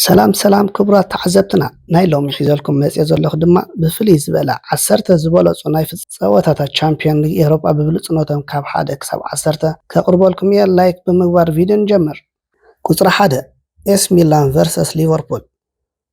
ሰላም ሰላም ክቡራት ተዓዘብትና፣ ናይ ሎሚ ሒዘልኩም መፅየ ዘለኹ ድማ ብፍልይ ዝበለ ዓሰርተ ዝበለፁ ናይ ፍፅ- ፀወታታት ቻምፒዮን ሊግ ኤውሮጳ ብብሉፅነቶም ካብ ሓደ ክሳብ ዓሰርተ ከቕርበልኩም እየ። ላይክ ብምግባር ቪድዮ ንጀምር። ቁፅሪ ሓደ፣ ኤስ ሚላን ቨርሰስ ሊቨርፑል።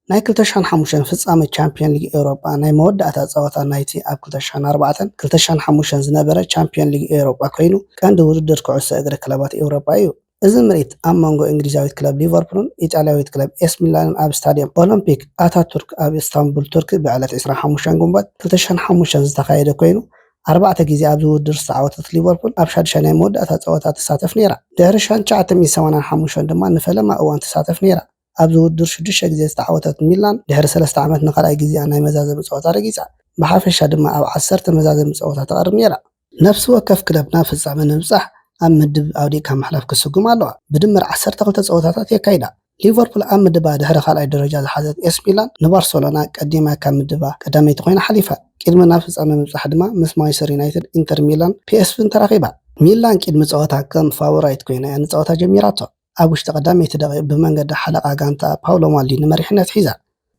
ናይ ክልተ ሽሕን ሓሙሽተን ፍጻመ ቻምፒዮን ሊግ ኤውሮጳ ናይ መወዳእታ ጸወታ ናይቲ ኣብ ክልተ ሽሕን ኣርባዕተን ክልተ ሽሕን ሓሙሽተን ዝነበረ ቻምፒዮን ሊግ ኤውሮጳ ኮይኑ፣ ቀንዲ ውድድር ኩዕሶ እግሪ ክለባት ኤውሮጳ እዩ። እዚ ምርኢት ኣብ መንጎ እንግሊዛዊት ክለብ ሊቨርፑልን ኢጣልያዊት ክለብ ኤስ ሚላንን ኣብ ስታድየም ኦሎምፒክ ኣታቱርክ ኣብ ኢስታንቡል ቱርኪ ብዕለት ዕስራን ሓሙሽተን ግንቦት ክልተ ሽሕን ሓሙሽተን ዝተኻየደ ኮይኑ፣ ኣርባዕተ ግዜ ኣብዚ ውድድር ዝተዓወተት ሊቨርፑል ኣብ ሻድሻይ ናይ መወዳእታ ጸወታ ትሳተፍ ነይራ። ድሕሪ ሽሕን ትሽዓተ ሚእትን ሰማንያን ሓሙሽተን ድማ ንፈለማ እዋን ትሳተፍ ነይራ። ኣብዚ ውድድር ሽዱሽተ ግዜ ዝተዓወተት ሚላን፣ ድሕሪ ሰለስተ ዓመት ንኻልኣይ ግዜኣ ናይ መዛዘሚ ጸወታ ረጊጻ። ብሓፈሻ ድማ ኣብ ዓሰርተ መዛዘሚ ጸወታ ተቐርብ ነይራ። ነፍሲ ወከፍ ክለብ ናብ ፍጻመ ንምብጻሕ ኣብ ምድብ ኣውዲቕካ ምሕላፍ ክስጉም ኣለዋ። ብድምር ዓሰርተ ክልተ ጸወታታት የካይዳ። ሊቨርፑል ኣብ ምድባ ድሕሪ ካልኣይ ደረጃ ዝሓዘት ኤስ ሚላን ንባርሰሎና ቀዲማ ካብ ምድባ ቀዳመይቲ ኮይና ሓሊፋ። ቅድሚ ናብ ፍጻመ ምብጻሕ ድማ ምስ ማንቸስተር ዩናይትድ፣ ኢንተር ሚላን፣ ፒኤስቪን ተራኺባ። ሚላን ቅድሚ ጸወታ ከም ፋቮራይት ኮይና እያ ንጸወታ ጀሚራቶ። ኣብ ውሽጢ ቀዳመይቲ ደቂቕ ብመንገዲ ሓለቓ ጋንታ ፓውሎ ማልዲኒ መሪሕነት ሒዛ።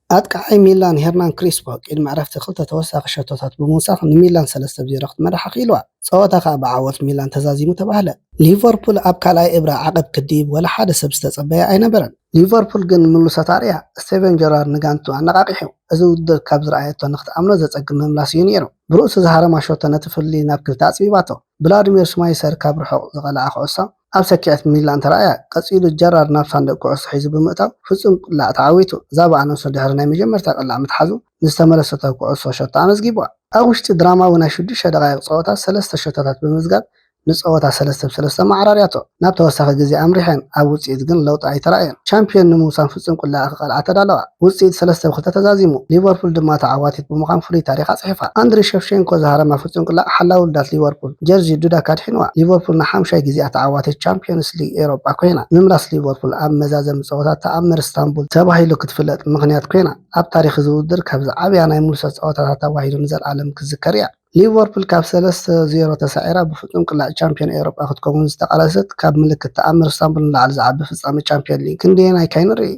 ኣጥቃዓይ ሚላን ሄርናን ክሪስፖ ቅድሚ ዕረፍቲ ክልተ ተወሳኺ ሸቶታት ብምውሳኽ ንሚላን ሰለስተ ብ ዜሮ ክትመርሕ ኣኽኢልዋ። ጸወታ ከኣ ብዓወት ሚላን ተዛዚሙ ተባህለ። ሊቨርፑል ኣብ ካልኣይ እብራ ዓቐብ ክድይብ ወላ ሓደ ሰብ ዝተጸበየ ኣይነበረን። ሊቨርፑል ግን ምሉሳት ኣርእያ። ስቴቨን ጀራርድ ንጋንቱ ኣነቓቒሑ። እዚ ውድድር ካብ ዝረኣየቶ ንክትኣምኖ ዘጸግም ምምላስ እዩ ነይሩ። ብርእሱ ዝሃረማ ሸቶ ነቲ ፍልልይ ናብ ክልተ ኣጽቢባቶ። ቭላድሚር ሽማይሰር ካብ ርሑቕ ዝቐልዓ ኩዕሶ ኣብ ሰኪዐት ሚላን ተራእያ። ቀጺሉ ጀራርድ ናብ ሳንዱቕ ኩዕሶ ሒዙ ብምእታው ፍጹም ቅላዕ ተዓዊቱ። ዛባ ኣሎንሶ ድሕሪ ናይ መጀመርታ ቅላዕ ምትሓዙ ንዝተመለሰቶ ኩዕሶ ሸቶ ኣመዝጊብዋ። ኣብ ውሽጢ ድራማዊ ናይ ሽዱሽተ ደቓይቕ ጸወታ ሰለስተ ሸቶታት ብምምዝጋብ ንጸወታ ሰለስተ ብ ሰለስተ መዓራርያቶ። ናብ ተወሳኺ ግዜ ኣምሪሐን፣ ኣብ ውጽኢት ግን ለውጢ ኣይተራእየን። ቻምፒዮን ንምውሳን ፍጹም ቅላዕ ክቐልዓ ተዳለዋ። ውጽኢት ሰለስተ ብ ክልተ ተዛዚሙ። ሊቨርፑል ድማ ተዓዋቲት ብምዃን ፍሉይ ታሪኽ ኣጽሒፋ። ኣንድሪ ሸፍሼንኮ ዝሃረማ ፍጹም ቅላዕ ሓላዊ ውልዳት ሊቨርፑል ጀርዚ ዱዳክ ኣድሒንዋ። ሊቨርፑል ንሓምሻይ ግዜኣ ተዓዋቲት ቻምፒዮንስ ሊግ ኤውሮጳ ኮይና። ምምላስ ሊቨርፑል ኣብ መዛዘሚ ጸወታ ተኣምር ስታንቡል ተባሂሉ ክትፍለጥ ምኽንያት ኮይና። ኣብ ታሪኽ እዚ ውድድር ካብ ዝዓበያ ናይ ምሉሳት ጸወታታት ተባሂሉ ንዘለኣለም ክዝከር እያ። ሊቨርፑል ካብ ሰለስተ ዜሮ ተሳዒራ ብፍጹም ቅላዕ ቻምፒዮን ኤውሮጳ ክትከውን ዝተቓለሰት ካብ ምልክት ተኣምር ስታንቡል ንላዕሊ ዝዓቢ ፍጻመ ቻምፒዮን ሊግ ክንደየናይ ካይንርኢ?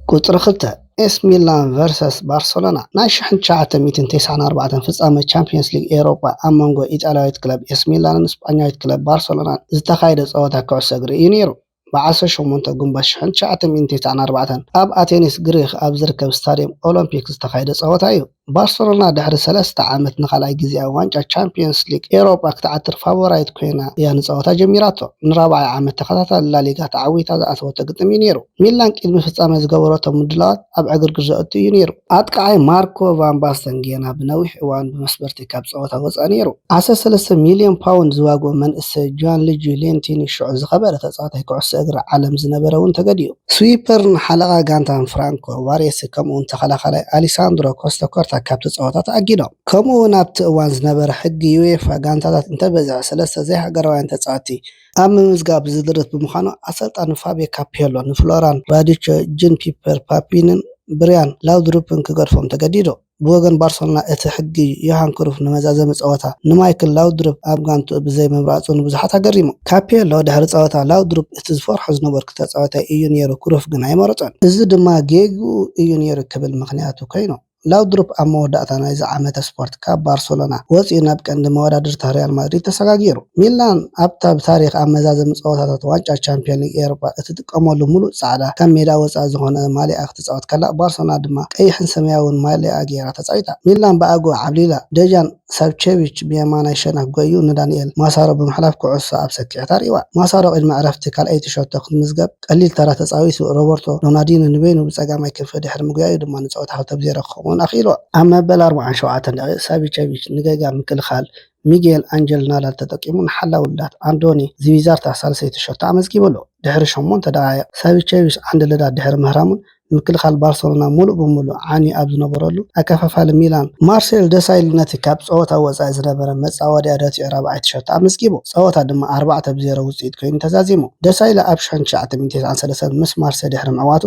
ቁጽሪ ክልተ፣ ኤስ ሚላን ቨርሰስ ባርሰሎና። ናይ ሽሕን ትሽዓተ ሚእትን ተስዓን ኣርባዕተን ፍጻመ ቻምፒዮንስ ሊግ ኤውሮጳ ኣብ መንጎ ኢጣልያዊት ክለብ ኤስ ሚላንን ስጳኛዊት ክለብ ባርሰሎናን ዝተኻየደ ጸወታ ኩዕሶ እግሪ እዩ ነይሩ። ብዓሰርተ ሸሞንተ ግንቦት ሽሕን ትሽዓተ ሚእትን ተስዓን ኣርባዕተን ኣብ ኣቴንስ ግሪክ ኣብ ዝርከብ ስታድየም ኦሎምፒክ ዝተኻየደ ጸወታ እዩ። ባርሰሎና ድሕሪ ሰለስተ ዓመት ንኻልኣይ ግዜኣ ዋንጫ ቻምፒዮንስ ሊግ ኤውሮጳ ክትዓትር ፋቮራይት ኮይና እያ ንጸወታ ጀሚራቶ። ንራብዓይ ዓመት ተኸታታሊ ላሊጋ ተዓዊታ ዝኣተወቶ ግጥም እዩ ነይሩ። ሚላን ቅድሚ ፍጻመ ዝገበረቶ ምድላዋት ኣብ ዕግርግር ዘእቱ እዩ ነይሩ። ኣጥቃዓይ ማርኮ ቫን ባስተን ጌና ብነዊሕ እዋን ብመስበርቲ ካብ ጸወታ ወጸ ነይሩ። ዓሰርተ ሰለስተ ሚልዮን ፓውንድ ዝዋግኦ መንእሰይ ጂያንሉጂ ሌንቲኒ ሽዑ ዝኸበረ ተጻዋታይ ኩዕሶ እግሪ ዓለም ዝነበረ እውን ተገዲኡ። ስዊፐርን ሓለቓ ጋንታን ፍራንኮ ቫሬሲ ከምኡውን ተኸላኻላይ ኣሊሳንድሮ ኮስታኮርታ ካብቲ ጸወታ ተኣጊዶም። ከምኡ እውን ኣብቲ እዋን ዝነበረ ሕጊ ዩኤፋ ጋንታታት እንተበዝሐ ሰለስተ ዘይሃገራውያን ተጻወትቲ ኣብ ምምዝጋብ ዝግደድ ብምዃኑ ኣሰልጣኒ ፋቤ ካፔሎ ንፍሎራን ራዲቾ፣ ጂን ፒፐር ፓፒንን ብርያን ላውድሩፕን ክገድፎም ተገዲዱ። ብወገን ባርሰሎና እቲ ሕጊ ዮሃን ክሩፍ ንመዛዘሚ ጸወታ ንማይክል ላውድሩፕ ኣብ ጋንትኡ ብዘይ ምምራጹ ንብዙሓት ኣገሪሙ። ካፔሎ ድሕሪ ጸወታ ላውድሩፕ እቲ ዝፈርሖ ዝነበርኩ ተጻዋታይ እዩ ነይሩ፣ ክሩፍ ግን ኣይመረጾን። እዚ ድማ ጌግኡ እዩ ነይሩ ክብል ምኽንያቱ ኮይኑ። ላውድሩፕ ኣብ መወዳእታ ናይዚ ዓመተ ስፖርት ካብ ባርሰሎና ወጺኡ ናብ ቀንዲ መወዳድርታ ሪያል ማድሪድ ተሰጋጊሩ። ሚላን ኣብታ ብታሪኽ ኣብ መዛዘሚ ጸወታታት ዋንጫ ቻምፒዮን ሊግ ኤውሮጳ እትጥቀመሉ ምሉእ ጻዕዳ ካብ ሜዳ ወጻኢ ዝኾነ ማሊኣ ክትጻወት ከላ፣ ባርሰሎና ድማ ቀይሕን ሰማያውን ማሊኣ ገይራ ተጻዊታ። ሚላን ብኣግኡ ዓብሊላ። ደጃን ሳቪቸቪች ብየማናይ ሸነኽ ጎዩ ንዳንኤል ማሳሮ ብምሕላፍ ኩዕሶ ኣብ ሰኪዐት ኣርእይዋ። ማሳሮ ቅድሚ ዕረፍቲ ካልኣይቲ ሸቶ ክትምዝገብ ቀሊል ተራ ተጻዊቱ። ሮበርቶ ዶናዲኒ ንበይኑ ብጸጋማይ ክንፊ ድሕሪ ምጉያዩ ድማ ንጸወታ ክልተ ብ ዜሮ ክኸውን ኣኽኢልዎ። ኣብ መበል ኣርባዓን ሸውዓተን ደቂቕ ሳቪቸቪች ንጌጋ ምክልኻል ሚጌል ኣንጀል ናዳል ተጠቂሙ ንሓላው ልዳት ኣንዶኒ ዝቢዛርታ ሳልሰይቲ ሸቶ ኣመዝጊብሉ። ድሕሪ ሸሞንተ ደቓይቕ ሳቪቸቪች ዓንዲ ልዳት ድሕሪ ምህራሙን ምክልኻል ባርሰሎና ሙሉእ ብሙሉእ ዓንዩ ኣብ ዝነበረሉ ኣከፋፋሊ ሚላን ማርሴል ደሳይሊ ነቲ ካብ ጸወታ ወጻኢ ዝነበረ መጻወድያ ደፊዑ ራብዓይቲ ሸቶ ኣመዝጊቡ። ጸወታ ድማ ኣርባዕተ ብ ዜሮ ውጽኢት ኮይኑ ተዛዚሙ። ደሳይሊ ኣብ ሽሕን ትሽዓተ ሚእትን ተስዓን ሰለስተን ምስ ማርሴ ድሕሪ ምዕዋቱ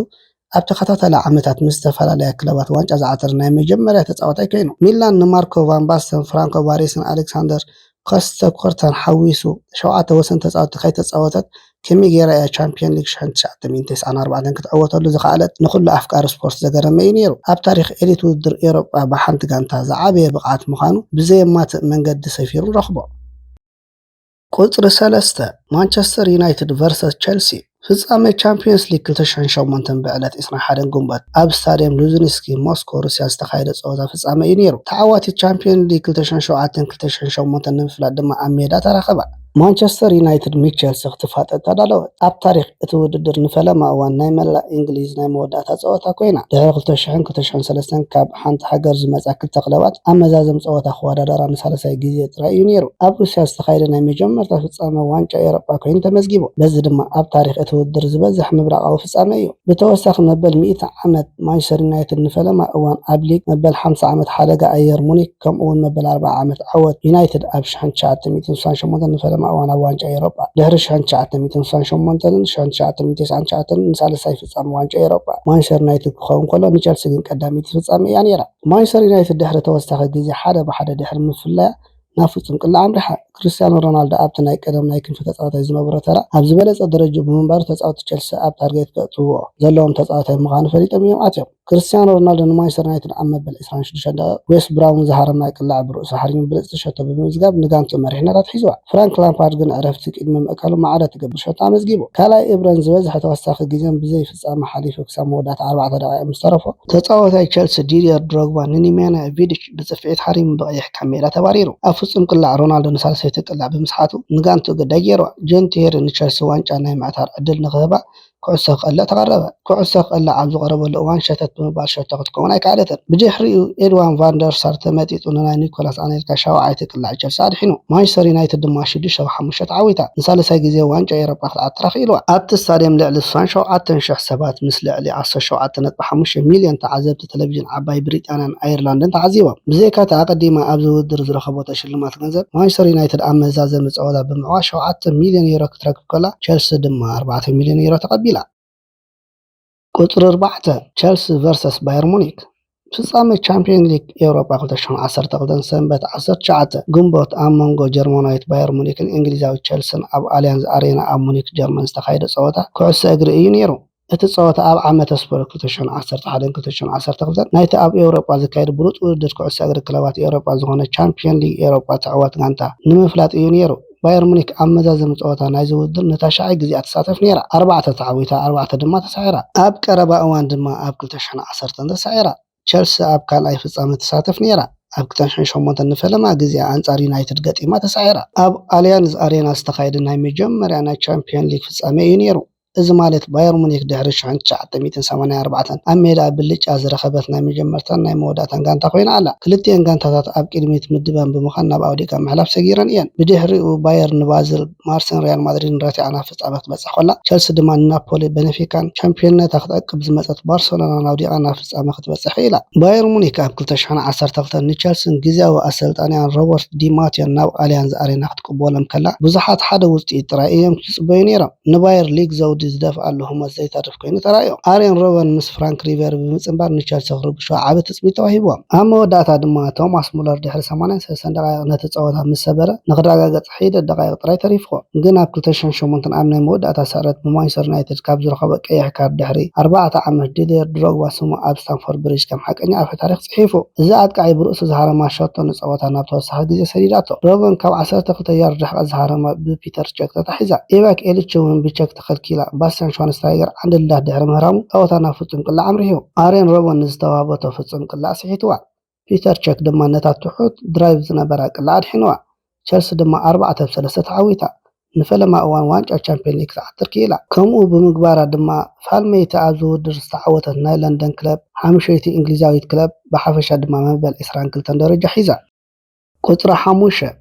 ኣብ ተኸታታሊ ዓመታት ምስ ዝተፈላለያ ክለባት ዋንጫ ዝዓተረ ናይ መጀመርያ ተጻዋታይ ኮይኑ። ሚላን ንማርኮ ቫን ባስተን፣ ፍራንኮ ቫሬስን ኣሌክሳንደር ኮስታኮርታን ሓዊሱ ሸውዓተ ወሰን ተጻወትቲ ከይተጻወተት ከመይ ገይራ እያ ቻምፒዮን ሊግ ሽሕን ትሽዓተ ሚእትን ተስዓን ኣርባዕተን ክትዕወተሉ ዝኸኣለት ንኹሉ ኣፍቃሪ ስፖርት ዘገረመ እዩ ነይሩ። ኣብ ታሪኽ ኤሊት ውድድር ኤውሮጳ ብሓንቲ ጋንታ ዝዓበየ ብቕዓት ምዃኑ ብዘየማትእ መንገዲ ሰፊሩ ንረኽቦ። ቁጽሪ ሰለስተ፣ ማንቸስተር ዩናይትድ ቨርሰስ ቸልሲ። ፍጻመ ቻምፒዮንስ ሊግ ክልተ ሽሕን ሸሞንተን ብዕለት ዕስራን ሓደን ግንቦት ኣብ ስታድየም ሉዝኒስኪ ሞስኮ ሩስያ ዝተኻየደ ጸወታ ፍጻመ እዩ ነይሩ። ተዓዋቲት ቻምፒዮንስ ሊግ ክልተ ሽሕን ሸውዓተን ክልተ ሽሕን ሸሞንተን ንምፍላጥ ድማ ኣብ ሜዳ ተራኸባ። ማንቸስተር ዩናይትድ ምስ ቸልሲ ክትፋጠጥ ተዳለወት። ኣብ ታሪኽ እቲ ውድድር ንፈለማ እዋን ናይ መላእ እንግሊዝ ናይ መወዳእታ ጸወታ ኮይና። ድሕሪ ክልተ ሽሕን ክልተ ሽሕን ሰለስተን ካብ ሓንቲ ሃገር ዝመጻ ክልተ ክለባት ኣብ መዛዘም ጸወታ ክወዳደራ ንሳልሳይ ግዜ ጥራይ እዩ ነይሩ። ኣብ ሩስያ ዝተኻየደ ናይ መጀመርታ ፍጻመ ዋንጫ ኤውሮጳ ኮይኑ ተመዝጊቡ። በዚ ድማ ኣብ ታሪኽ እቲ ውድድር ዝበዝሕ ምብራቓዊ ፍጻመ እዩ። ብተወሳኺ መበል ሚእቲ ዓመት ማንቸስተር ዩናይትድ ንፈለማ እዋን ኣብ ሊግ፣ መበል ሓምሳ ዓመት ሓደጋ ኣየር ሙኒክ፣ ከምኡ እውን መበል ኣርብዓ ዓመት ዓወት ዩናይትድ ኣብ ሽሕን ትሽዓተ ሚእትን ስሳን ሸሞንተን ንፈለማ እዋን ኣብ ዋንጫ ኤውሮጳ። ድሕሪ ሽሕን ትሽዓተ ሚእትን ስሳን ሸሞንተንን ሽሕን ትሽዓተ ሚእትን ተስዓን ትሽዓተን ንሳልሳይ ፍጻመ ዋንጫ ኤውሮጳ ማንቸስተር ዩናይትድ ክኸውን ከሎ፣ ንቸልሲ ግን ቀዳመይቲ ፍጻመ እያ ነይራ። ማንቸስተር ዩናይትድ ድሕሪ ተወሳኺ ግዜ ሓደ ብሓደ ድሕሪ ምፍላያ ናብ ፍጹም ቅላዕ ኣምሪሓ። ክርስቲያኖ ሮናልዶ ኣብቲ ናይ ቀደም ናይ ክንፊ ተጻዋታይ ዝነበሮ ተራ ኣብ ዝበለጸ ደረጃ ብምንባሩ፣ ተጻወትቲ ቸልሲ ኣብ ታርጌት ከእትውዎ ዘለዎም ተጻዋታይ ምዃኑ ፈሊጦም እዮም ኣትዮም። ክርስቲያኖ ሮናልዶ ንማንቸስተር ዩናይትድ ኣብ መበል ዕስራን ሽዱሽተን ደቂቕ ዌስ ብራውን ዝሃረመ ቅላዕ ብርእሱ ሓሪሙ ብልጽቲ ሸቶ ብምምዝጋብ ንጋንትኡ መሪሕነት ኣትሒዝዋ። ፍራንክ ላምፓርድ ግን ዕረፍቲ ቅድሚ ምእካሉ ማዕረ ትገብር ሸቶ ኣመዝጊቡ። ካልኣይ እብረን ዝበዝሐ ተወሳኺ ግዜን ብዘይ ፍጻመ ሓሊፉ ክሳብ መወዳእታ ኣርባዕተ ደቂቕ ምስ ተረፎ፣ ተጻዋታይ ቸልሲ ዲድየር ድሮግባ ንኒማንያ ቪዲች ብጽፍዒት ሓሪሙ ብቐይሕ ካብ ሜዳ ተባሪሩ። ኣብ ፍጹም ቅላዕ ሮናልዶ ንሳልሰይቲ ቅላዕ ብምስሓቱ ንጋንትኡ ግዳይ ገይርዋ። ጆን ቴሪ ንቸልሲ ዋንጫ ናይ ምዕታር ዕድል ንኽህባ ኩዕሶ ክቐልዕ ተቐረበ። ኩዕሶ ክቐልዕ ኣብ ዝቐረበሉ እዋን ሸተት ብምባል ሸቶ ክትከውን ኣይከኣለትን። ብድሕሪኡ ኤድዋን ቫንደር ሳር ተመጢጡ ንናይ ኒኮላስ ኣኔልካ ሻውዓይቲ ቅላዕ ቸልሲ ኣድሒኑ። ማንቸስተር ዩናይትድ ድማ ሽዱሽተ ብ ሓሙሽተ ተዓዊታ። ንሳልሳይ ግዜ ዋንጫ ኤውሮጳ ክትዓትራ ክኢልዋ። ኣብቲ ስታድየም ልዕሊ ስሳን ሸውዓተን ሽሕ ሰባት ምስ ልዕሊ ዓሰርተ ሸውዓተ ነጥቢ ሓሙሽተ ሚልዮን ተዓዘብቲ ቴሌቪዥን ዓባይ ብሪጣንያን ኣየርላንድን ተዓዚቦም። ብዘይካ'ቲ ኣቐዲማ ኣብዚ ውድድር ዝረኸበቶ ሽልማት ገንዘብ፣ ማንቸስተር ዩናይትድ ኣብ መዛዘሚ ጸወታ ብምዕዋት ሸውዓተ ሚልዮን ዩሮ ክትረክብ ከላ፣ ቸልሲ ድማ ኣርባዕተ ሚልዮን ዩሮ ተቐቢላ። ቁጽሪ ኣርባዕተ፣ ቸልሲ ቨርሰስ ባየር ሙኒክ። ፍጻመ ቻምፒዮን ሊግ ኤውሮጳ ክልተ ሽሕን ዓሰርተ ክልተን ሰንበት ዓሰርተ ትሽዓተ ግንቦት ኣብ መንጎ ጀርመናዊት ባየር ሙኒክን እንግሊዛዊት ቸልሲን ኣብ ኣሊያንዝ ኣሬና ኣብ ሙኒክ ጀርመን ዝተኻየደ ጸወታ ኩዕሶ እግሪ እዩ ነይሩ። እቲ ጸወታ ኣብ ዓመተ ስፖርት ክልተ ሽሕን ዓሰርተ ሓደን ክልተ ሽሕን ዓሰርተ ክልተን ናይቲ ኣብ ኤውሮጳ ዝካየድ ብሉጽ ውድድር ኩዕሶ እግሪ ክለባት ኤውሮጳ ዝኾነ ቻምፒዮን ሊግ ኤውሮጳ ትዕወት ጋንታ ንምፍላጥ እዩ ነይሩ። ባየር ሙኒክ ኣብ መዛዘሚ ጸወታ ናይዚ ውድድር ንታሽዓይ ግዜኣ ትሳተፍ ነይራ። ኣርባዕተ ተዓዊታ፣ ኣርባዕተ ድማ ተሳዒራ። ኣብ ቀረባ እዋን ድማ ኣብ ክልተ ሽሕን ዓሰርተን ተሳዒራ። ቸልሲ ኣብ ካልኣይ ፍጻመ ትሳተፍ ነይራ። ኣብ ክልተ ሽሕን ሸሞንተን ንፈለማ ግዜኣ ኣንጻር ዩናይትድ ገጢማ ተሳዒራ። ኣብ ኣሊያንዝ ኣሬና ዝተኻየደ ናይ መጀመርያ ናይ ቻምፒዮን ሊግ ፍጻመ እዩ ነይሩ። እዚ ማለት ባየር ሙኒክ ድሕሪ ሽሕን ትሽዓተ ሚእትን ሰማንያን ኣርባዕተን ኣብ ሜዳ ብልጫ ዝረኸበት ናይ መጀመርታን ናይ መወዳእታን ጋንታ ኮይና ኣላ። ክልቲኤን ጋንታታት ኣብ ቅድሚት ምድበን ብምዃን ናብ ኣውዲቃ ምሕላፍ ሰጊረን እየን። ብድሕሪኡ ባየር ንባዝል፣ ማርሴን ሪያል ማድሪድን ረቲዓ ናብ ፍጻመ ክትበጽሕ ከላ፣ ቸልሲ ድማ ንናፖሊ፣ በነፊካን ቻምፒዮንነታ ክትዕቅብ ዝመጸት ባርሰሎናን ኣውዲቓ ናብ ፍጻመ ክትበጽሕ ክኢላ። ባየር ሙኒክ ኣብ ክልተ ሽሕን ዓሰርተ ክልተን ንቸልሲን ግዝያዊ ኣሰልጣኒኣን ሮበርት ዲ ማትዮን ናብ ኣሊያንዝ ኣሬና ክትቅበሎም ከላ፣ ብዙሓት ሓደ ውጽኢት ጥራይ እዮም ዝጽበዩ ነይሮም። ንባየር ሊግ ዘውዲ ዝደፍኣሉ ህሞት ዘይተርፍ ኮይኑ ተራእዮ። ኣርየን ሮበን ምስ ፍራንክ ሪቨሪ ብምጽንባር ንቸልሲ ክርብሹ ዓቢ ትጽቢት ተዋሂብዎም። ኣብ መወዳእታ ድማ ቶማስ ሙለር ድሕሪ ሰማንያን ሰለስተን ደቓይቕ ነቲ ጸወታ ምስ ሰበረ ንኽረጋገጽ ሒደት ደቓይቕ ጥራይ ተሪፍዎ። ግን ኣብ ክልተ ሽሕን ሸሞንተን ኣብ ናይ መወዳእታ ስዕረት ብማንቸስተር ዩናይትድ ካብ ዝረኸቦ ቀይሕ ካርድ ድሕሪ ኣርባዕተ ዓመት ዲድየር ድሮግባ ስሙ ኣብ ስታንፎርድ ብሪጅ ከም ሓቀኛ ኣፈ ታሪኽ ጽሒፉ። እዚ ኣጥቃዒ ብርእሱ ዝሃረማ ሸቶ ንጸወታ ናብ ተወሳኺ ግዜ ሰዲዳቶ። ሮበን ካብ ዓሰርተ ክልተ ያርድ ርሕቀት ዝሃረማ ብፒተር ቸክ ተታሒዛ። ኢቫክ ኤሊች እውን ብቸክ ተኸልኪላ። ባስቲያን ሽዋንስታይገር ዓንድልዳት ድሕሪ ምህራሙ ጸወታ ናብ ፍጹም ቅላዕ ኣምሪሑ። ኣርየን ሮበን ንዝተዋህበቶ ፍጹም ቅላዕ ስሒትዋ። ፒተር ቸክ ድማ ነታ ትሑት ድራይቭ ዝነበራ ቅላዕ ኣድሒንዋ። ቸልሲ ድማ ኣርባዕተ ብ ሰለስተ ተዓዊታ። ንፈለማ እዋን ዋንጫ ቻምፒዮን ሊግ ክትዓትር ክኢላ። ከምኡ ብምግባራ ድማ ፋልመይቲ ኣብዚ ውድድር ዝተዓወተት ናይ ለንደን ክለብ ሓሙሸይቲ እንግሊዛዊት ክለብ ብሓፈሻ ድማ መበል ዕስራን ክልተን ደረጃ ሒዛ። ቁጽሪ ሓሙሽተ፣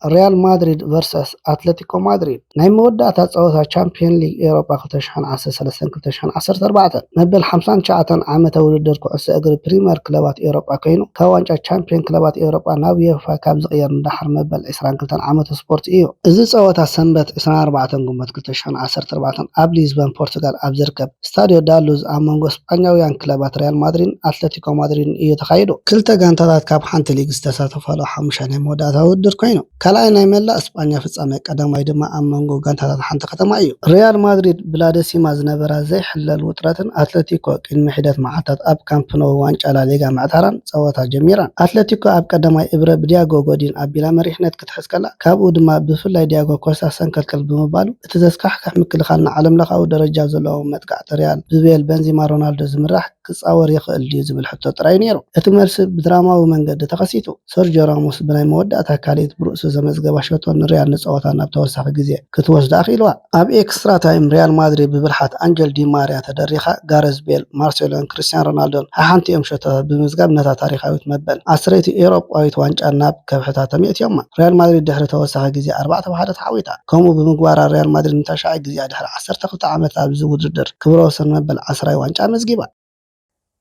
ሪያል ማድሪድ ቨርሰስ ኣትለቲኮ ማድሪድ። ናይ መወዳእታ ጸወታ ቻምፒዮን ሊግ ኤውሮጳ ክልተ ሽሕን ዓሰርተ ሰለስተን ክልተ ሽሕን ዓሰርተ ኣርባዕተን መበል ሓምሳን ትሽዓተን ዓመተ ውድድር ኩዕሶ እግሪ ፕሪምየር ክለባት ኤውሮጳ ኮይኑ፣ ካብ ዋንጫ ቻምፒዮን ክለባት ኤውሮጳ ናብ ዩኤፋ ካብ ዝቕየር ንደሓር መበል ዕስራን ክልተን ዓመተ ስፖርት እዩ። እዚ ጸወታ ሰንበት ዕስራን ኣርባዕተን ግንቦት ክልተ ሽሕን ዓሰርተ ኣርባዕተን ኣብ ሊዝበን ፖርቱጋል ኣብ ዝርከብ ስታድዮ ዳሉዝ ኣብ መንጎ ስጳኛውያን ክለባት ሪያል ማድሪድን ኣትለቲኮ ማድሪድን እዩ ተኻይዱ። ክልተ ጋንታታት ካብ ሓንቲ ሊግ ዝተሳተፋሉ ሓሙሻይ ናይ መወዳእታ ውድድር ኮይኑ፣ ካልኣይ ናይ መላእ እስጳኛ ፍጻመ፣ ቀዳማይ ድማ ኣብ መንጎ ጋንታታት ሓንቲ ከተማ እዩ። ሪያል ማድሪድ ብላደሲማ ዝነበራ ዘይሕለል ውጥረትን ኣትለቲኮ ቅድሚ ሒደት መዓልታት ኣብ ካምፕ ኖው ዋንጫ ላሊጋ ምዕታራን ጸወታ ጀሚራን። ኣትለቲኮ ኣብ ቀዳማይ እብረ ብዲያጎ ጎዲን ኣቢላ መሪሕነት ክትሕዝ ከላ፣ ካብኡ ድማ ብፍላይ ዲያጎ ኮስታ ሰንከልከል ብምባሉ እቲ ዘስካሕክሕ ምክልኻል ንዓለምለኻዊ ደረጃ ዘለዎም መጥቃዕቲ ሪያል ብቤል፣ በንዚማ፣ ሮናልዶ ዝምራሕ ክጻወር ይኽእል ድዩ ዝብል ሕቶ ጥራይ ነይሩ። እቲ መልሲ ብድራማዊ መንገዲ ተኸሲቱ። ሰርጆ ራሞስ ብናይ መወዳእታ ካልኢት ብርእሱ ዘመዝገባ ሸቶ ንሪያል ንጸወታ ናብ ተወሳኺ ግዜ ክትወስዳ ኣኽኢልዋ። ኣብ ኤክስትራ ታይም ሪያል ማድሪድ ብብልሓት ኣንጀል ዲ ማርያ ተደሪኻ ጋረዝ ቤል፣ ማርሴሎን ክርስቲያን ሮናልዶን ሓሓንቲኦም ሸቶታት ብምዝጋብ ነታ ታሪኻዊት መበል ዓሰርተ ኤውሮጳዊት ዋንጫ ናብ ከብሕታ ተሚእትዮማ። ሪያል ማድሪድ ድሕሪ ተወሳኺ ግዜ ኣርባዕተ ብሓደ ተዓዊታ። ከምኡ ብምግባራ ሪያል ማድሪድ ንታሽዓይ ግዜኣ ድሕሪ ዓሰርተ ክልተ ዓመት ኣብዚ ውድድር ክብረ ወሰን መበል ዓስራይ ዋንጫ ኣመዝጊባ።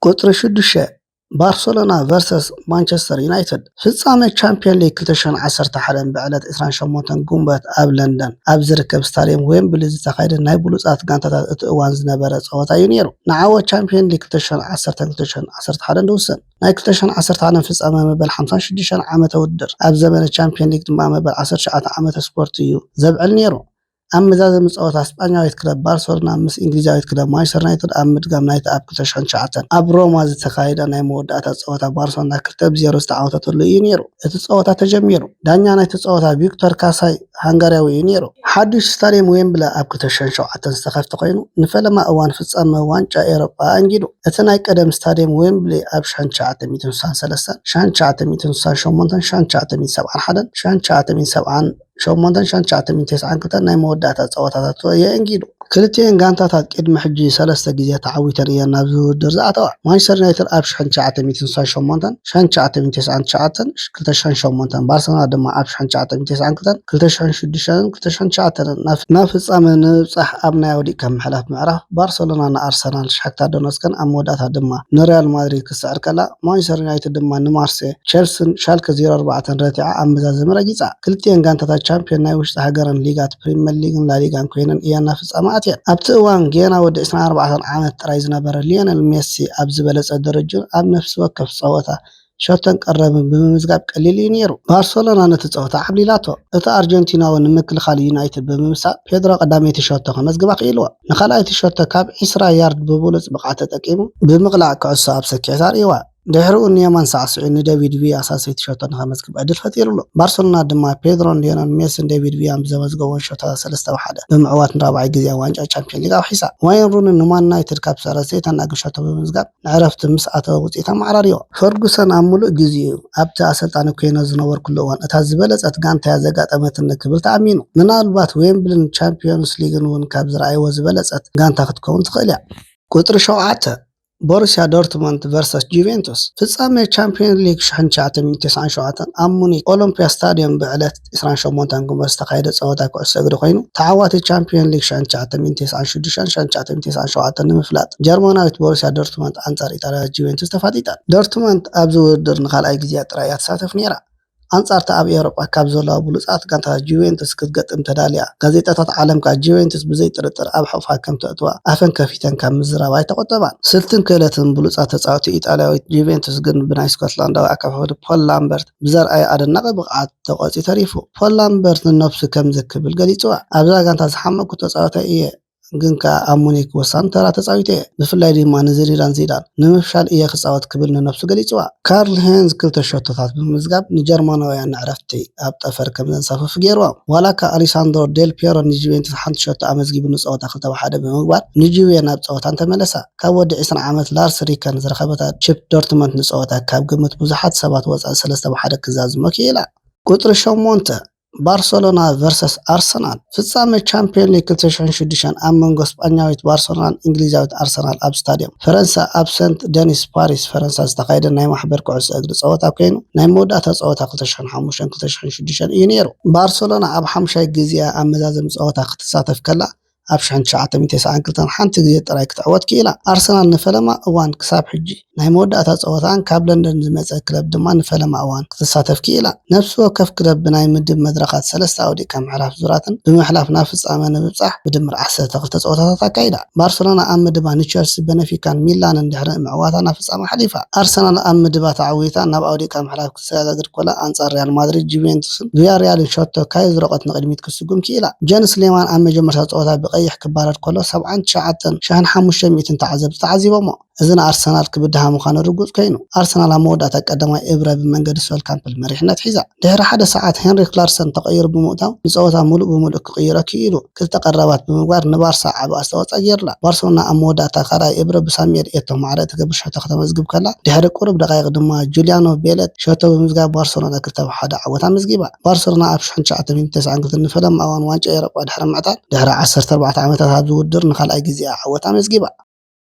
ቁጽሪ ሽዱሽተ፣ ባርሰሎና ቨርሰስ ማንቸስተር ዩናይትድ። ፍጻመ ቻምፒዮን ሊግ ክልተ ሽሕን ዓሰርተ ሓደን ብዕለት ዕስራን ሸሞንተን ጉንበት ኣብ ለንደን ኣብ ዝርከብ ስታድየም ዌምብሊ ዝተኻየደ ናይ ብሉጻት ጋንታታት እቲ እዋን ዝነበረ ጸወታ እዩ ነይሩ። ንዓወት ቻምፒዮን ሊግ ክልተ ሽሕን ዓሰርተን ክልተ ሽሕን ዓሰርተ ሓደን ዝውሰን ናይ ክልተ ሽሕን ዓሰርተ ሓደን ፍጻመ መበል ሓምሳን ሽዱሽተን ዓመተ ውድድር፣ ኣብ ዘመነ ቻምፒዮን ሊግ ድማ መበል ዓሰርተ ትሽዓተ ዓመተ ስፖርት እዩ ዘብዕል ነይሩ። ኣብ መዛዘሚ ጸወታ ስጳኛዊት ክለብ ባርሰሎና ምስ እንግሊዛዊት ክለብ ማንቸስተር ዩናይትድ ኣብ ምድጋም ናይቲ ኣብ ክልተ ሽሕን ትሽዓተን ኣብ ሮማ ዝተኻየደ ናይ መወዳእታ ጸወታ ባርሰሎና ክልተ ብ ዜሮ ዝተዓወተትሉ እዩ ነይሩ። እቲ ጸወታ ተጀሚሩ። ዳኛ ናይቲ ጸወታ ቪክቶር ካሳይ ሃንጋርያዊ እዩ ነይሩ። ሓድሽ ስታድየም ዌምብለ ኣብ ክልተ ሽሕን ሸውዓተን ዝተኸፍተ ኮይኑ፣ ንፈለማ እዋን ፍጻመ ዋንጫ ኤውሮጳ ኣንጊዱ። እቲ ናይ ቀደም ስታድየም ዌምብሊ ኣብ ሽሕን ትሽዓተ ሚእትን ስሳን ሰለስተን፣ ሽሕን ትሽዓተ ሚእትን ስሳን ሸሞንተን፣ ሽሕን ትሽዓተ ሚእትን ሰብዓን ሓደን፣ ሽሕን ትሽዓተ ሚእትን ሰብዓን ሸሞንተን ሽሕን ትሽዓተ ሚእትን ተስዓን ክልተን ናይ መወዳእታ ጸወታታት የእንጊዱ። ክልቲኤን ጋንታታት ቅድሚ ሕጂ ሰለስተ ግዜ ተዓዊተን እየን ናብዚ ውድድር ዝኣተዋ። ማንቸስተር ዩናይትድ ኣብ ሽሕን ትሽዓተ ሚእትን ስሳን ሸሞንተን፣ ሽሕን ትሽዓተ ሚእትን ተስዓን ትሽዓተን፣ ክልተ ሽሕን ሸሞንተን፣ ባርሰሎና ድማ ኣብ ሽሕን ትሽዓተ ሚእትን ተስዓን ክልተን፣ ክልተ ሽሕን ሽዱሽተን፣ ክልተ ሽሕን ትሽዓተን ናብ፣ ናብ ፍጻመ ንምብጻሕ ኣብ ናይ ኣውዲቕካ ምሕላፍ ምዕራፍ ባርሰሎና ንኣርሰናል፣ ሻክታር ዶነስከን ኣብ መወዳእታ ድማ ንሪያል ማድሪድ ክትስዕር ከላ፣ ማንቸስተር ዩናይትድ ድማ ንማርሴ፣ ቸልስን ሻልከ ዜሮ ኣርባዕተን ረቲዓ ኣብ መዛዘሚ ረጊጻ። ክልቲኤን ጋንታታት ቻምፒዮን ናይ ውሽጢ ሃገርን ሊጋት ፕሪምየር ሊግን ላሊጋን ኮይነን እየን ናብ ፍጻመ ኣትየን። ኣብቲ እዋን ጌና ወዲ ዕስራን ኣርባዕተን ዓመት ጥራይ ዝነበረ ሊዮነል ሜሲ ኣብ ዝበለጸ ደረጅኡን ኣብ ነፍሲ ወከፍ ጸወታ ሸቶን ቀረብን ብምምዝጋብ ቀሊል እዩ ነይሩ። ባርሰሎና ነቲ ጸወታ ዓብሊላቶ። እቲ ኣርጀንቲናዊ ንምክልኻል ዩናይትድ ብምምሳእ ፔድሮ ቀዳመይቲ ሸቶ ከመዝግባ ክኢልዎ። ንኻልኣይቲ ሸቶ ካብ ዕስራ ያርድ ብብሉጽ ብቕዓት ተጠቂሙ ብምቕላዕ ኩዕሶ ኣብ ሰኪዐት ኣርእይዋ። ድሕሪኡ ንየማን ሳዕስዒ ንዴቪድ ቪያ ሳልሰይቲ ሸቶ ንኸመዝግብ ዕድል ፈጢሩሉ። ባርሰሎና ድማ ፔድሮን ሊዮነል ሜሲን ዴቪድ ቪያን ብዘመዝገቦ ሸቶታት ሰለስተ ብ ሓደ ብምዕዋት ንራብዓይ ግዜ ዋንጫ ቻምፒዮን ሊግ ኣውሒሳ። ዋይን ሩኒ ንማን ዩናይትድ ካብ ስዕረት ዘይተናግፍ ሸቶ ብምምዝጋብ ንዕረፍቲ ምስ ኣተወ ውጽኢት ኣመዓራርይዎ። ፈርጉሰን ኣብ ምሉእ ግዜኡ ኣብቲ ኣሰልጣኒ ኮይነ ዝነበርኩሉ እዋን እታ ዝበለጸት ጋንታ እያ ዘጋጠመትኒ ክብል ተኣሚኑ። ምናልባት ዌምብልን ቻምፒዮንስ ሊግን እውን ካብ ዝረኣይዎ ዝበለጸት ጋንታ ክትከውን ትኽእል እያ። ቁጽሪ ሸውዓተ፣ ቦሩስያ ዶርትመንድ ቨርሰስ ጁቬንቱስ። ፍጻመ ቻምፒዮን ሊግ ሽሕን ትሽዓተ ሚእትን ተስዓን ሸውዓተን ኣብ ሙኒክ ኦሎምፒያ ስታድዮም ብዕለት ዕስራን ሸሞንተን ግንቦት ዝተኻየደ ጸወታ ኩዕሶ እግሪ ኮይኑ፣ ተዓዋቲ ቻምፒዮን ሊግ ሽሕን ትሽዓተ ሚእትን ተስዓን ሽዱሽተን፣ ሽሕን ትሽዓተ ሚእትን ተስዓን ሸውዓተን ንምፍላጥ ጀርመናዊት ቦሩስያ ዶርትመንድ ኣንጻር ኢጣልያዊት ጁቬንቱስ ተፋጢጠን። ዶርትመንድ ኣብዚ ውድድር ንኻልኣይ ግዜ ጥራይ እያ ትሳተፍ ነይራ። ኣንጻርታ ኣብ ኤውሮጳ ካብ ዘለዋ ብሉጻት ጋንታታት ጁቬንቱስ ክትገጥም ተዳልያ። ጋዜጣታት ዓለም ከኣ ጁቬንቱስ ብዘይ ጥርጥር ኣብ ሕቑፋ ከም ተእትዋ ኣፈን ከፊተን ካብ ምዝራብ ኣይተቖጠባን። ስልትን ክእለትን ብሉጻት ተጻወትቲ ኢጣልያዊት ጁቬንቱስ ግን ብናይ ስኮትላንዳዊ ኣከፋፋሊ ፖል ላምበርት ብዘርኣዮ ኣደናቒ ብቕዓት ተቖጽዩ ተሪፉ። ፖል ላምበርት ንነብሱ ከምዚ ክብል ገሊጽዋ፣ ኣብዛ ጋንታ ዝሓመቕኩ ተጻዋታይ እየ። ግን ከኣ ኣብ ሙኒክ ወሳኒ ተራ ተጻዊተ እየ፣ ብፍላይ ድማ ንዚነዲን ዚዳን ንምፍሻል እየ ክጻወት ክብል ንነብሱ ገሊጽዋ። ካርል ሄንዝ ክልተ ሸቶታት ብምምዝጋብ ንጀርመናውያን ንዕረፍቲ ኣብ ጠፈር ከም ዘንሳፍፉ ገይርዎም። ዋላ እኳ ኣሊሳንድሮ ዴል ፒየሮ ንጁቬንቱስ ሓንቲ ሸቶ ኣመዝጊቡ ንጸወታ ክልተ ብ ሓደ ብምግባር ንጁቬ ናብ ጸወታ እንተመለሳ፣ ካብ ወዲ ዕስራ ዓመት ላርስ ሪከን ዝረኸበታ ቺፕ ዶርትመንድ ንጸወታ ካብ ግምት ብዙሓት ሰባት ወጻኢ ሰለስተ ብ ሓደ ክዛዝሞ ክኢላ። ቁጽሪ ሸሞንተ፣ ባርሰሎና ቨርሰስ ኣርሰናል። ፍጻመ ቻምፒዮን ሊግ ክልተ ሽሕን ሽዱሽተን ኣብ መንጎ ስጳኛዊት ባርሰሎናን እንግሊዛዊት ኣርሰናል ኣብ ስታድዮም ፈረንሳ ኣብ ሰንት ደኒስ ፓሪስ ፈረንሳ ዝተኻየደ ናይ ማሕበር ኩዕሶ እግሪ ጸወታ ኮይኑ፣ ናይ መወዳእታ ጸወታ ክልተ ሽሕን ሓሙሽተን ክልተ ሽሕን ሽዱሽተን እዩ ነይሩ። ባርሰሎና ኣብ ሓሙሻይ ግዜኣ ኣብ መዛዘሚ ጸወታ ክትሳተፍ ከላ፣ ኣብ ሽሕን ትሽዓተ ሚእትን ተስዓን ክልተን ሓንቲ ግዜ ጥራይ ክትዕወት ክኢላ። ኣርሰናል ንፈለማ እዋን ክሳብ ሕጂ ናይ መወዳእታ ጸወታኣን ካብ ለንደን ዝመጸ ክለብ ድማ ንፈለማ እዋን ክትሳተፍ ክኢላ። ነፍሲ ወከፍ ክለብ ብናይ ምድብ መድረኻት ሰለስተ ኣውዲቕካ ምሕላፍ ዙራትን ብምሕላፍ ናብ ፍጻመ ንምብጻሕ ብድምር ዓሰርተ ክልተ ጸወታታት ኣካይዳ። ባርሰሎና ኣብ ምድባ ንቸልሲ፣ በነፊካን ሚላንን ድሕሪ ምዕዋታ ናብ ፍጻመ ሓሊፋ። ኣርሰናል ኣብ ምድባ ተዓዊታ ናብ ኣውዲቕካ ምሕላፍ ክትሰጋገር ኮላ ኣንጻር ሪያል ማድሪድ፣ ጁቬንቱስን ቪያሪያልን ሸቶ ካይ ዝረቐት ንቕድሚት ክትስጉም ክኢላ። ጀንስ ሌማን ኣብ መጀመርታ ጸወታ ብቐይሕ ክባረር ከሎ ሰብዓን ትሽዓተን ሽሕን ሓሙሽተ ሚእትን ተዓዘብቲ ተዓዚቦሞ። እዚ ንኣርሰናል ክብድሃ ምዃኑ ርጉጽ ኮይኑ፣ ኣርሰናል ኣብ መወዳእታ ቀዳማይ እብረ ብመንገዲ ሶል ካምፕል መሪሕነት ሒዛ። ድሕሪ ሓደ ሰዓት ሄንሪክ ላርሰን ተቐይሩ ብምእታው ንጸወታ ምሉእ ብምሉእ ክቕይሮ ክኢሉ። ክልተ ቀረባት ብምግባር ንባርሳ ዓቢ ኣስተዋጽኦ ገይሩላ። ባርሰሎና ኣብ መወዳእታ ካልኣይ እብረ ብሳሙኤል ኤቶ ማዕረ እትገብር ሸቶ ከተመዝግብ ከላ፣ ድሕሪ ቁሩብ ደቃይቕ ድማ ጁልያኖ ቤለት ሸቶ ብምዝጋብ ባርሰሎና ክልተ ብ ሓደ ዓወት ኣመዝጊባ። ባርሰሎና ኣብ ሽሕን ትሽዓተ ሚእትን ተስዓን ክልተን ንፈለማ እዋን ዋንጫ ኤውሮጳ ድሕሪ ምዕጣል፣ ድሕሪ ዓሰርተ ኣርባዕተ ዓመታት ኣብዚ ውድድር ንኻልኣይ ግዜኣ ዓወት ኣመዝጊባ።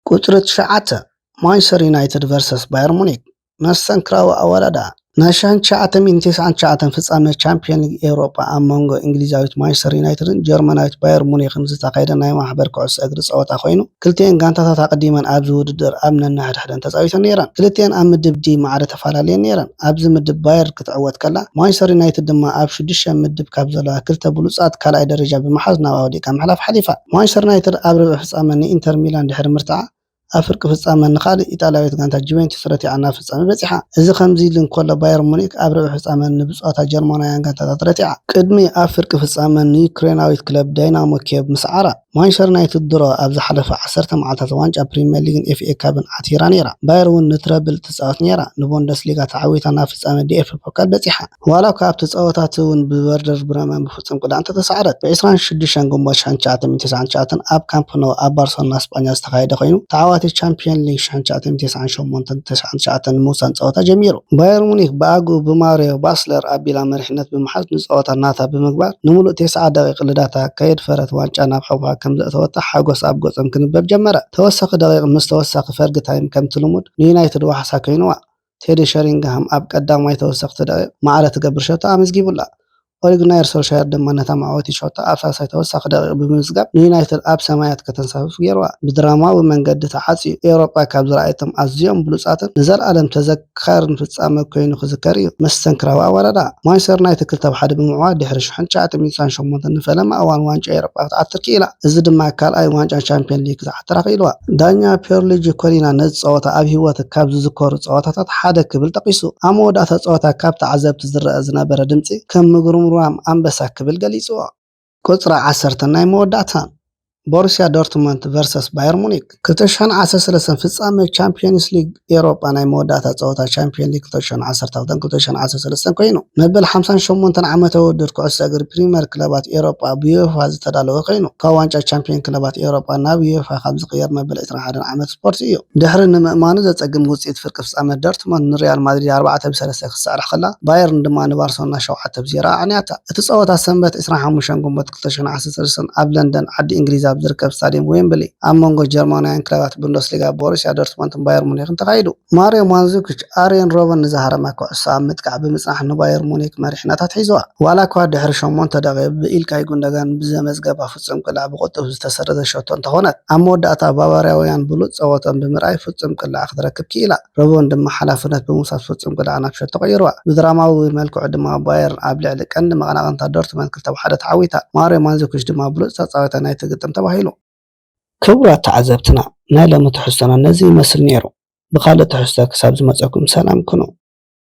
ቁጽሪ ትሽዓተ፣ ማንቸስተር ዩናይትድ ቨርሰስ ባየር ሙኒክ። መስተንክራዊ ኣወዳድኣ። ናይ ሽሕን ትሽዓተ ሚእትን ተስዓን ትሽዓተን ፍጻመ ቻምፒዮን ሊግ ኤውሮጳ ኣብ መንጎ እንግሊዛዊት ማንቸስተር ዩናይትድን ጀርመናዊት ባየር ሙኒክን ዝተኻየደ ናይ ማሕበር ኩዕሶ እግሪ ጸወታ ኮይኑ፣ ክልቲኤን ጋንታታት ኣቐዲመን ኣብዚ ውድድር ኣብ ነንሕድሕደን ተጻዊተን ነይረን። ክልቲኤን ኣብ ምድብ ዲ ማዕረ ተፈላለየን ነይረን። ኣብዚ ምድብ ባየር ክትዕወት ከላ፣ ማንቸስተር ዩናይትድ ድማ ኣብ ሽዱሽተ ምድብ ካብ ዘለዋ ክልተ ብሉጻት ካልኣይ ደረጃ ብምሓዝ ናብ ኣውዲቕካ ምሕላፍ ሓሊፋ። ማንቸስተር ዩናይትድ ኣብ ርብዒ ፍጻመ ንኢንተር ሚላን ድሕሪ ምርትዓ፣ ኣብ ፍርቂ ፍጻመ ንኻልእ ኢጣልያዊት ጋንታ ጁቬንቱስ ረቲዓ ናብ ፍጻመ በጺሓ። እዚ ከምዚ ኢሉ እንከሎ፣ ባየር ሙኒክ ኣብ ርብዒ ፍጻመ ንብጹኣታ ጀርመናውያን ጋንታታት ረቲዓ። ቅድሚ ኣብ ፍርቂ ፍጻመ ንዩክሬናዊት ክለብ ዳይናሞ ኪየቭ ምስዓራ፣ ማንቸስተር ዩናይትድ ድሮ ኣብ ዝሓለፈ ዓሰርተ መዓልታት ዋንጫ ፕሪምየር ሊግን ኤፍ ኤ ካፕን ዓቲራ ነይራ። ባየር እውን ንትረብል ትጻወት ነይራ። ንቡንደስሊጋ ተዓዊታ ናብ ፍጻመ ዲ ኤፍ ኤ ፖካል በጺሓ። ዋላ እኳ ኣብቲ ጸወታ እቲ እውን ብቨርደር ብረመን ብፍጹም ቅድዓ እንተተሳዕረት፣ ብ ዕስራን ሽዱሽተን ግንቦት ሽሕን ትሽዓተ ሚእትን ተስዓን ትሽዓተን ኣብ ካምፕ ኖ ኣብ ባርሰሎና ስጳኛ ዝተኻየደ ኮይኑ፣ ተዓዋቲ ቻምፒዮን ሊግ ሽሕን ትሽዓተ ሚእትን ተስዓን ሸሞንተን ተስዓን ትሽዓተን ንምውሳን ጸወታ ጀሚሩ። ባየር ሙኒክ ብኣግኡ ብማሪዮ ባስለር ኣቢላ መሪሕነት ብምሓዝ ንጸወታ ናታ ብምግባር፣ ንምሉእ ተስዓ ደቂቕ ልዳታ ከየድፈረት ዋንጫ ናብ ሕቑፋ ከም ዘእተወታ ሓጎስ ኣብ ገጾም ክንበብ ጀመረ። ተወሳኺ ደቂቕ ምስ ተወሳኺ ፈርጊ ታይም ከምቲ ልሙድ ንዩናይትድ ዋሕሳ ኮይንዋ። ቴዲ ሸሪንግሃም ኣብ ቀዳማይ ተወሰኽቲ ደቂቕ ማዕረ ትገብር ሸቶ ኣመዝጊቡላ። ኦሊ ጉናየር ሶልሻየር ድማ ነታ መዕወቲ ሸቶ ኣብ ሳልሳይ ተወሳኺ ደቂቕ ብምምዝጋብ ንዩናይትድ ኣብ ሰማያት ከተንሳፍፍ ገይርዋ። ብድራማዊ መንገዲ ተዓጽዩ ኤውሮጳ ካብ ዝረኣየቶም ኣዝዮም ብሉጻትን ንዘለኣለም ተዘካርን ፍጻመ ኮይኑ ክዝከር እዩ። መስተንክራዊ ኣወዳድኣ። ማንቸስተር ዩናይትድ ክልተ ብ ሓደ ብምዕዋት ድሕሪ ሽሕን ትሽዓተ ሚእትን ተስዓን ሸሞንተን ንፈለማ እዋን ዋንጫ ኤውሮጳ ክትዓትር ክኢላ። እዚ ድማ ካልኣይ ዋንጫ ቻምፒዮን ሊግ ክትዓትር ኣኽኢልዋ። ዳኛ ፒየርሉጂ ኮሊና ነዚ ጸወታ ኣብ ህይወት ካብ ዝዝከሩ ጸወታታት ሓደ ክብል ጠቒሱ፣ ኣብ መወዳእታ ጸወታ ካብ ተዓዘብቲ ዝረኣ ዝነበረ ድምጺ ከም ምጉርምራም ኣንበሳ ክብል ገሊጽዎ። ቁጽሪ ዓሰርተ ናይ መወዳእታ፣ ቦሩስያ ዶርትመንት ቨርሰስ ባየር ሙኒክ። ክልተ ሽሕን ዓሰርተ ሰለስተን ፍጻመ ቻምፒዮንስ ሊግ ኤውሮጳ ናይ መወዳእታ ጸወታ ቻምፒዮን ሊግ ክልተ ሽሕን ዓሰርተ ክልተን ክልተ ሽሕን ዓሰርተ ሰለስተን ኮይኑ፣ መበል ሓምሳን ሸሞንተን ዓመታዊ ውድድር ኩዕሶ እግሪ ፕሪምየር ክለባት ኤውሮጳ ብዩኤፋ ዝተዳለወ ኮይኑ፣ ካብ ዋንጫ ቻምፒዮን ክለባት ኤውሮጳ ናብ ዩኤፋ ካብ ዝቕየር መበል ዕስራን ሓደን ዓመት ስፖርት እዩ። ድሕሪ ንምእማኑ ዘጸግም ውጽኢት ፍርቂ ፍጻመ፣ ዶርትመንድ ንሪያል ማድሪድ ኣርባዕተ ብ ሰለስተ ክትስዕር ከላ፣ ባየርን ድማ ንባርሰሎና ሸውዓተ ብ ዜሮ ኣዕንያታ። እቲ ጸወታ ሰንበት ዕስራን ሓሙሽተን ግንቦት ክልተ ሽሕን ዓሰርተ ሰለስተን ኣብ ለንደን ዓዲ እንግሊዝ ኣብ ዝርከብ ስታድየም ዌምብሊ ኣብ መንጎ ጀርመናውያን ክለባት ቡንደስሊጋ ቦሩስያ ዶርትመንድን ባየር ሙኒክን ተኻይዱ። ማሪዮ ማንዙኪች ኣርየን ሮበን ንዝሃረማ ኩዕሶ ኣብ ምጥቃዕ ብምጽናሕ ንባየር ሙኒክ መሪሕነታ ኣትሒዝዋ። ዋላ እኳ ድሕሪ ሸሞንተ ደቂቕ ብኢልካይ ጉንደጋን ብዘመዝገባ ፍጹም ቅልዕ ብቕልጡፍ ዝተሰረዘ ሸቶ እንተኾነት፣ ኣብ መወዳእታ ባቫርያውያን ብሉጽ ጸወተኦም ብምርኣይ ፍጹም ቅልዕ ክትረክብ ክኢላ። ሮበን ድማ ሓላፍነት ብምውሳድ ፍጹም ቅልዓ ናብ ሸቶ ቀይርዋ። ብድራማዊ መልክዑ ድማ ባየርን ኣብ ልዕሊ ቀንዲ መቐናቕንታ ዶርትመንድ ክልተ ብ ሓደ ተዓዊታ። ማሪዮ ማንዙኪች ድማ ብሉጽ ተጻዋታይ ናይቲ ግጥም ተባሂሉ። ክቡራት ተዓዘብትና፣ ናይ ሎሚ ትሕዝቶና ነዚ ይመስል ነይሩ። ብኻልእ ትሕዝቶ ክሳብ ዝመጸኩም ሰላም ኩኑ።